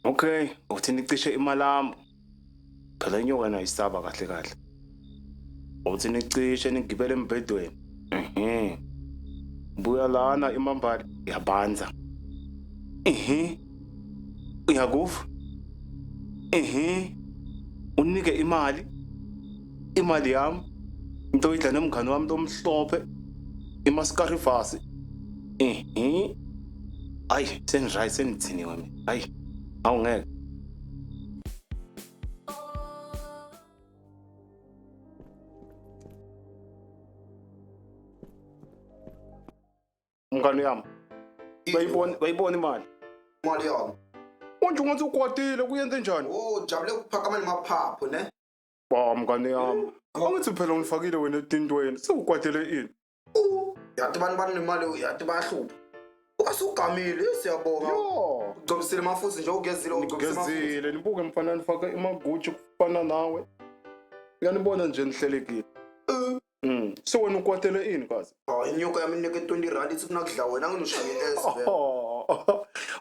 Okay, uthi nicishe imalambu. Phela inyoka nayo isaba kahle kahle. Uthi nicishe nigibele embhedweni. Ehhe. Buya lana imambali yabanza. Ehhe. Uyakuva? Ehhe. Unike imali. Imali yami. Into idla nomngani wami lomhlophe. Imaskarifasi. Ehhe. Ayi, sengi-right sengithiniwe mina. Ayi, awungeke. Mngani yami. Bayibona bayibona imali. Imali yami. Manje ungathi ukwatile kuyenze njani? Oh, jabule kuphakama nemaphaphu ne. Ba mngani yami. Angithi phela ngifakile wena etintweni. Sewukwatele ini? Yathi abantu banemali yathi bayahlupha. Ukasugamile siyabonga. Yo. Ugcobisile amafusi nje ugezile ugcobisile amafusi. Ngigezile nibuke mfana nifake imaguchi kufana nawe. Uyanibona nje nihlelekile. So wena ukwatele ini kazi? Hayi inyoka yami inike 20 rand ithi funa kudla wena nginoshaye S vele.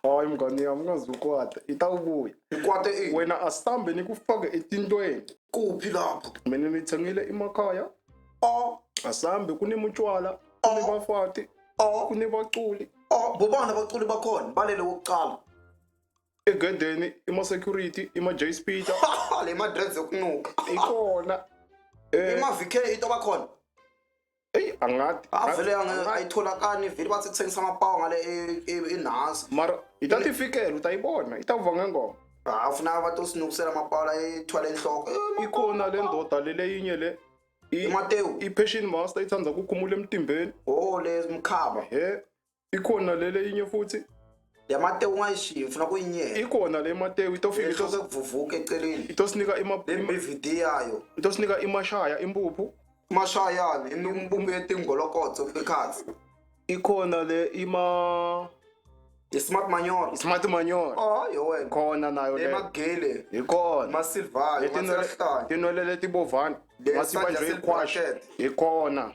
Hayi mngani yami ungazukwata itawubuya. Ikwate ini? Wena asambe nikufake etintweni. Kuphi lapho? Mina nithengile emakhaya. Oh, Asambe kunemutshwala, kunebafati, oh, kunebaculi. oh, bobani abaculi bakhona? Balele wokuqala. Egedeni ima-security, ima-J Speeder Le ma-dreads yokunuka. ikhona. Ima-VK into bakhona. Eyi angathi. Avele ayitholakani vele bathi kuthengisa amapawu ngale eNasa. Mara itatifikela utayibona, itawuva ngengoma. Ah, ufuna abantu osinukusela amapawu la ethwala enhloko. Ikhona le ndoda le leyinye le. IMatewu. I-passion master ithanda ukukhumula emtimbeni. Oh, le mkhaba. He. Ikhona le leyinye futhi. Le Matewu ungayishiyi ufuna kuyinyela. Ikhona le Matewu itofika Ihlose kuvuvuka eceleni. itosinika ima Le BVD yayo. itosinika imashaya impuphu. Mashayani impuphu yetingolokotso ekhatsi. Ikhona le ima I-smart manyola. Smart manyola. Oh, yo wena. Khona nayo le. Emagele. Ikhona. Masilvayo, masirahlanye. Tinwele letibovana. Le Masibanjwe sandla ikhwashi. selibracket. Ikhona.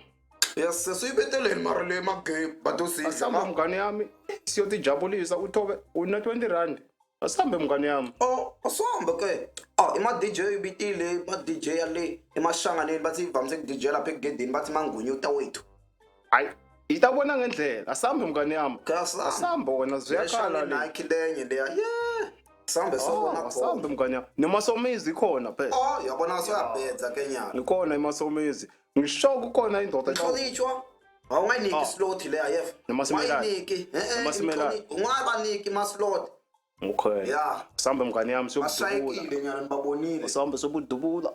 Yes, sesiyibeteleni mara le magame batosidla. Asambe mngani yami siyotijabulisa uthobe una 20 rand. Asambe mngani yami. Oh, asambe ke. Ah, ima DJ ibitile, ima DJ yale emashanganeni bathi ivamise ku DJ lapha egedeni bathi mangunyuta wethu. Hayi, itabona ngendlela. Asambe mngani yami. Ke asambe. Asambe wena ziyakhala le. Nike lenye leya. Yeah. Sambe sobona Oh, asambe khona. mngani yami. Nemasomizi ikhona phela. Oh, yabona soyabhedza ke nyalo. Ikhona emasomizi. Ngisho kukhona indoda. Nhlonitshwa. Awungayiniki Oh. islot leya yef. Nomasimelane. Ungayiniki. Eh eh. Nomasimelane. Ungabaniki ma slot. Okay. Yeah. Asambe mngani yami siyokudubula. Bashayekile nyalo nibabonile. Asambe siyokudubula.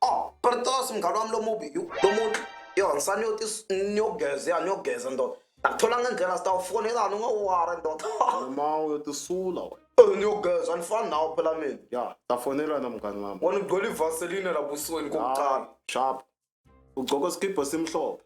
Oh, Pertos mngani wami lomubi, lo muntu. Yo, ngisaniyoti niyogeza, ya niyogeza ndoda. Ndakuthola ngendlela sitawufonelana ungawara ndoda. Noma uyotisula wena. Eh, niyogeza anifani nawe phela mina. Ya, tafonelana mngani wami. Wena ugcwele ivaseline lapha usweni kokuqala. Sharp. Ugcoka isikibha simhlophe.